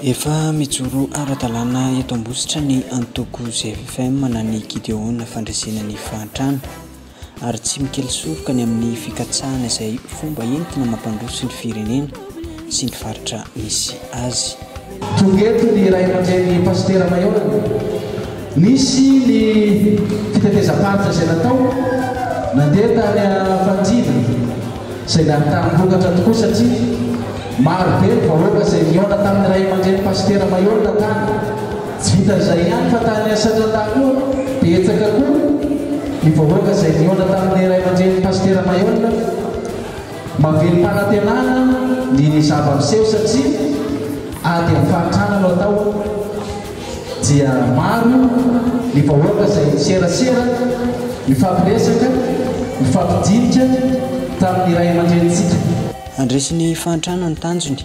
Efa mijoro ara-dalàna eto Ambositra ny antoko GFFM na ny Gideona Fandresena ny Fahantrana ary tsy mikely soroka ny amin'ny fikatsahana izay fomba entina mampandroso ny firenena sy ny faritra misy azy. Tonga eto ny ray aman-dreny Pasitera Maihorana. Nisy ny fitetezam-paritra izay natao, nandeha tany Fanjina izay nahatam-bokatra tokoa satria maro be ny vahoaka izay nihaona tamin'ny ray aman-dreny Pasitera Maihorana tany. Tsy vitan'izay ihany fa tany Satratahy koa betsaka koa ny vahoaka izay nihaona tamin'ny ray aman-dreny Pasitera Maihorana. Mahavelom-panantenana ny zava-miseho satria ady amin'ny fahantrana no atao dia maro ny vahoaka izay niserasera, nifampiresaka, nifampidinika tamin'ny ray aman-drenintsika. Handresy ny fahantrana ny tanjony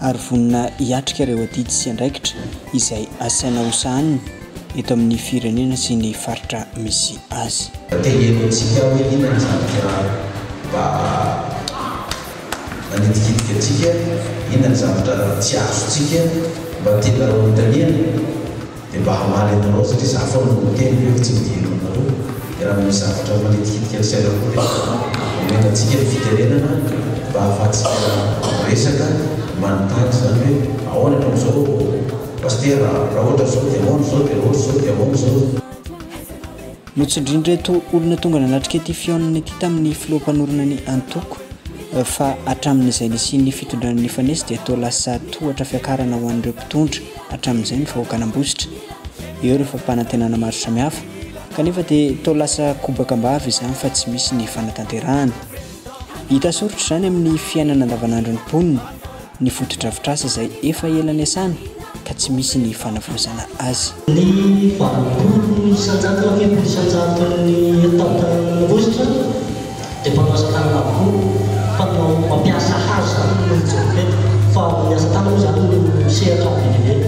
ary vonona hiatrika ireo adidy sy andraikitra izay asaina hosahaniny eto amin'ny firenena sy ny faritra misy azy. Teneno antsika hoe inona ny zavatra mba manitikitika antsika, inona ny zavatra tsy azontsika mba tianareo anontaniana dia mba hamaly anareo satria za foana no miteny nefa tsy midino anareo dia raha misy zavatra manitikitika ny sainareo dia omena antsika ny fitenenana mba ahafahantsika miresaka, manontany izany hoe ahoana hatramin'izao Pasitera, raha ohatra izao dia ahoana izao dia raha ohatra izao dia ahoana izao. Notsindrin'ireto olona tonga nanatrika ity fihaonana ity tamin'ny filoha mpanorina ny antoko fa hatramin'izay nisian'ny fitondrana nifanesy dia toa lasa tohatra fiakarana ho an'ireo mpitondra hatramin'izay ny vahoakan'Ambositra. Eo ireo fampanantenana maro samihafa kanefa dia toa lasa kobaka am-bava izany fa tsy misy ny fanatanterahana. Hita soritra izany amin'ny fiainana andavanandron'ny mponina. ny fotodrafitrasa izay efa ela niasana ka tsy misy ny fanavaozana azy. Ny 80% na 70% ny eto an-tanànan'Ambositra dia mpanao asa tanana avokoa, mpanao mampiasa hazo izany no ijoroako eto fa ny asa tanana moa izany no sehatra be dia be.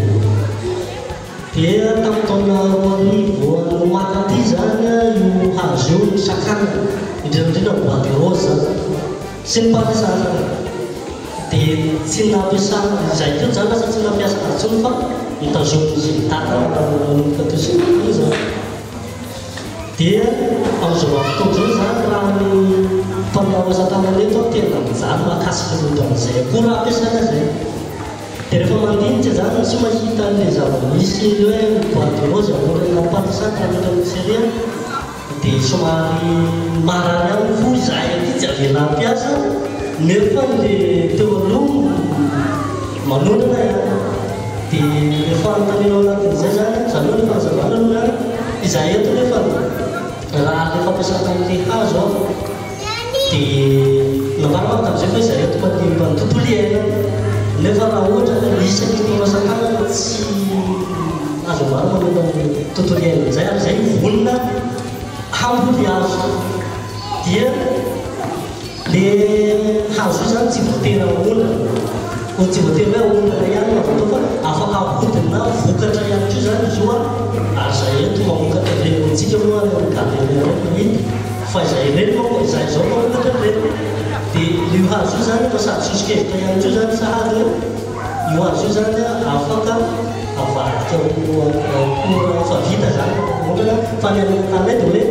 Dia tamin'ny taona 2000 no aty izany io hazo io nosakanana, indrindra indrindra ny bois de rose sy ny palissandre. Dia tsy nampiasana, izahay koa izany lasa tsy nampiasa azy intsony fa notazomin'izy mitantana nanomboka teo sy teo izany. Dia amin'izao vanim-potoana izao izany raha ny mpanao asa tanana eto tena mijaly mahakasika ny momba an'izay akora ampiasaina izay. Dia rehefa mandinika izany tsy mahita an'ilay zava-misy ilay hoe bois de rose ambonin'ny palissandre ohatra ny seria dia somary marary ihany ny fo, izahay aty tsy avela hampiasa nefa le teo aloha manondrana ihany. Dia le fanontaniana ao anatin'izay izany, izany hoe ny fanazavana aloha izany, izahay eto nefa raha le fampiasana an'ilay hazo an, Dia nambara manko tamin'izay fa izahay eto mpanimba ny tontolo iainana. Nefa raha ohatra ka ny isaky ny mpanao asa tanana tsy azo ambara manimba ny tontolo iainana izay ary izay vonona hamboly hazo. Dia le hazo io izany tsy voatery ahondrana. Tsy voatery hoe ahondrana ihany no azo atao fa afaka ahodina vokatra ihany koa izany izy io ary izahay eto mamokatra ireny antsika moa any amin'ny galerie any mahita. Fa izay ireny manko, izay izao mamokatra an'ireny. Dia io hazo io izany efa sady soso-kevitra ihany koa izany sahady hoe io hazo io izany afaka avadika ho akora efa vita izany ohatra fa ny any aminay dia hoe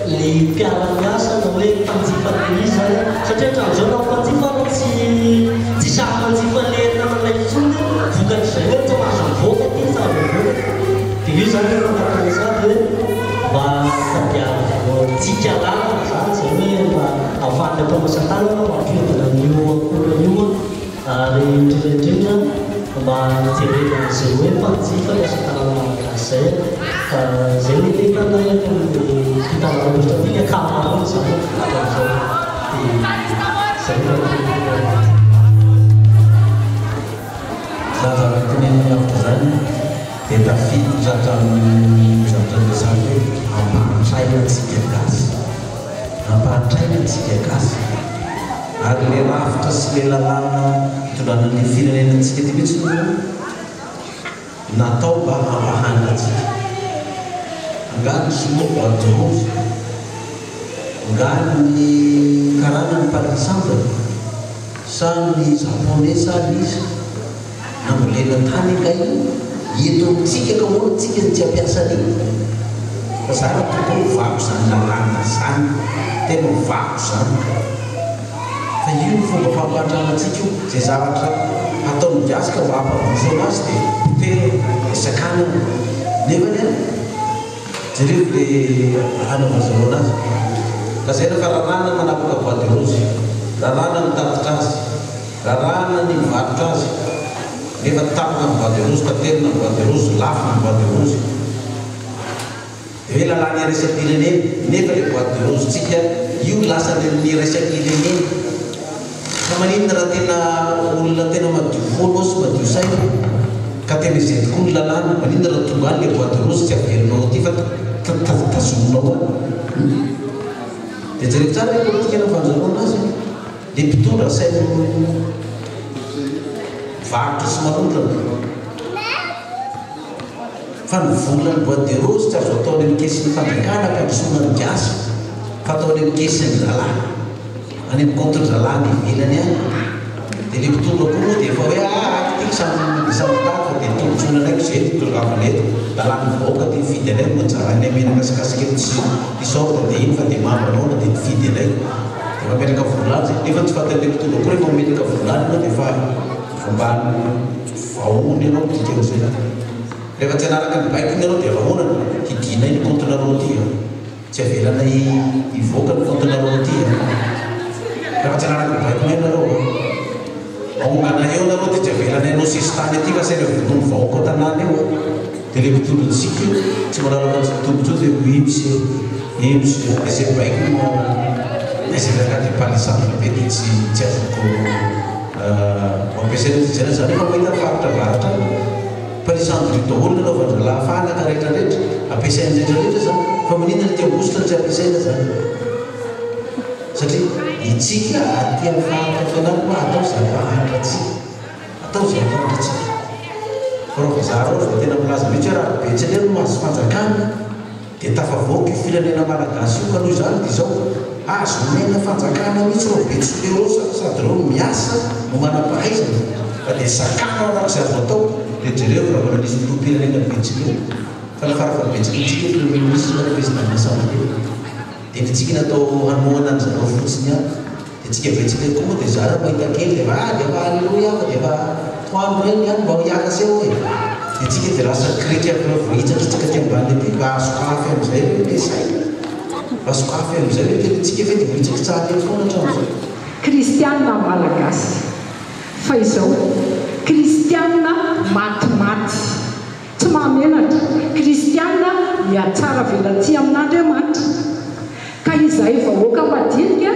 ny mpiara-miasa na hoe mpanjifa an'ilay izy izany satria hatramin'izao na mpanjifa ary tsy tsy sahy manjifa an'ilay entana intsony vokatr'izay hoe tsy mahazo mivoaka ity tsy mahazo mivoaka dia io izany efa nataonay sahady hoe Mba tadiavintsika lalana izany izay hoe mba ahafahan'ny mpanao asa tanana mampihodina an'io akora io ary indrindra indrindra mba hijerena an'izay hoe mpanjifa ny asa tanana malagasy izay ka izay no hitanay eto amin'ity tanàna Ambositra ity ny ankamaroany izany hatramin'izao dia izay no teneniko anareo. Izany zavatra teneniny lavitra izany dia tafiditra hatramin'ny zavatra niresahako hoe ampahantraina antsika gasy. Ampahantraina antsika gasy. Ary ilay rafitra sy ilay lalàna itondrana an'ilay firenena antsika ity mihitsy no natao mba hampahantra antsika. Angaha ny sinoa bois de rose? Angaha ny karana ny palissandre? Sa ny japonais sa ny iza? Nambolena tany angaha io eto amintsika ka ahoana tsika no tsy hampiasa an'io? Fa za raha tokony ovako zany lalàna zany, tena ovako zany ka. Fa io no fomba fampahantrana antsika io, zay zavatra ataon'ny gasy ka mba hampandroso anazy dia potehina, dia sakanana. Nefany an, jereo le hanaovan'zareo anazy. Lazaina fa raràna ny manapaka bois de rose, raràna ny mitatitra azy. Rarahana ny mivarotra azy nefa tapaka ny bois de rose, taterina ny bois de rose, lafo ny bois de rose. Dia hoe lalàna iraisam-pirenena nefa ilay bois de rose tsika io lasa any amin'ny iraisam-pirenena. Fa maninona raha tena olona tena madio fo anao sy madio saina ka tena izay tokoa ny lalàna, maninona raha tonga any ilay bois de rose tsy averinao aty fa tazominao any. Dia jereo tsara ilay politika navanjarona azy e. Ny mpitondra asainy mivarotra sy manondrana fa ny volan'ny bois de rose tsy azo atao any amin'ny kesin'ny fanjakana hampandrosoana ny gasy fa atao any amin'ny kesin'ny zalahy any amin'ny compte-ny zalahy any ivelany any dia le mpitondra koa moa dia efa hoe ah aky tiako samy samy mitady fa dia tombotsoa anay ko zay no tongavana eto lalàn'ny vahoaka ty mifidy anay moa jarainay menaka sy casquette sy t-shirt dia iny fa dia mamba naona dia nifidy anay. Dia mametraka vola any zay, nefa tsy fantan'ilay mpitondra koa rehefa mametraka vola any ianao dia efa ambany vahona ianao dikan'izay. Rehefa tsy hanaraka ny baikony ianao dia rahonana, hidianay ny compte-nareo aty a! Tsy avelanay hivoaka ny compte-nareo aty a! Rehefa tsy hanaraka ny baikonay nareo a! Ahongana eo nareo dia tsy avelanay hanao sesitany aty fa asaina vonoin'ny vahoaka ao tanàna eo a! Dia ilay mpitondra antsika io tsy manaraka ny tombotsoa dia oui monsieur, oui monsieur, dia izay baiko no izay miaraka dia palissandre be dia tsy tsy azoko ampiasaina dia izay zany efa mahita ny faritra avaratra any palissandre io daholo ny anaovan-drahalahy fanaka rehetra rehetra ampiasainy rehetra rehetra zany fa maninona ny aty Ambositra no tsy ampiasaina zany satria itsika aty amin'ny faritra fianarana atao izay hampahantra antsika. Atao izay hampahantra antsika. Fa raha vazaha reo vao tena milaza mihitsy hoe raha Betsileo no mahazo fanjakana dia tafavoaka io firenena malagasy io ka noho izany dia izao azo omena fanjakana mihitsy ireo Betsileo ireo sady ireo no miasa no manam-pahaizana fa dia sakano araka izay azo atao dia jereo raha mbola nisy filoham-pirenena Betsileo fa ny farafahabetsakintsika premier ministre na président de l'assemblée dia ny antsika natao hanohana an-dry zareo fotsiny ihany. Dia tsika betsaka koa moa dia zara mahita kely dia efa ah dia efa aleloia fa dia efa tohano ireny ihany mba hiakatra eo e! Dia tsika dia lasa krika ireo voahitsakitsaka aty ambany aty mba sokafy amin'izay ve ilay saina? Mba sokafy amin'izay ve tena tsika ve dia voahitsakitsahana eto foana hatramin'izao? Kristianina Malagasy. Fa izao, Kristianina matimaty. Tsy mahamenatra. Kristiana mihatsara velatsihy amin'Andriamanitra. Ka izahay vahoaka madinika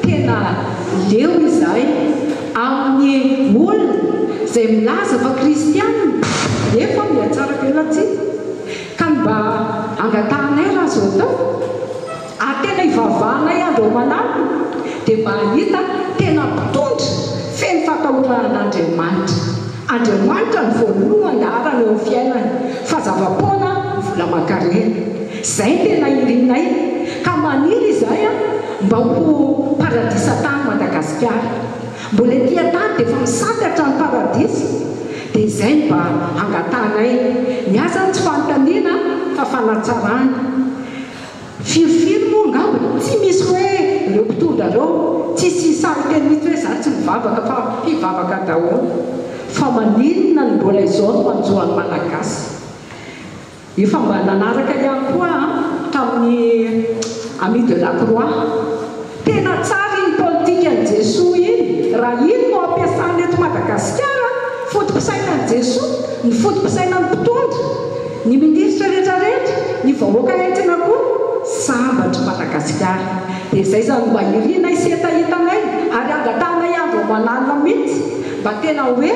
tena leo izahay amin'ny olona izay milaza fa kristiana nefa mihatsara velatsihy. Ka ny mba angatahanay raha azo atao, ary tena ivavahanay andro aman'alina dia mba hahita tena mpitondra feno fahatahorana an'Andriamanitra. Andriamanitra no voalohan-daharana eo amin'ny fiainany, fa zava-poana ny vola aman-karena. Izay no tena irinay, ka maniry izahay mba ho paradisa tany Madagasikara. Mbola ety an-tany dia efa misantatra ny paradisa, dia izay no mba angatahanay. Ny ahy izany tsy fanontaniana fa fanatsarana. Firifiry moa angamba? Tsy misy hoe ireo mpitondra ireo tsisy sahy hiteny mihitsy hoe za tsy mivavaka fa mpivavaka daholo. Fa maninona no mbola izao no manjo an'ny Malagasy? Efa mba nanaraka ihany koa aho tamin'ny Ami de la Croix. Tena tsara iny politikan'i Jesoa iny, raha iny no ampiasana eto Madagasikara, foto-pisainan'i Jesoa, ny foto-pisainan'ny mpitondra, ny minisitra rehetra rehetra, ny vahoaka entina koa, sambatr'i Madagasikara. Dia izay izany mba irinay sy hetahetanay ary angatahanay andro aman'alina mihitsy mba tena hoe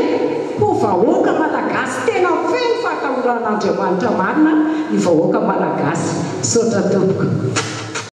ho vahoaka Malagasy tena feno fahatahorana an'Andriamanitra marina ny vahoaka Malagasy. Misaotra tompoko.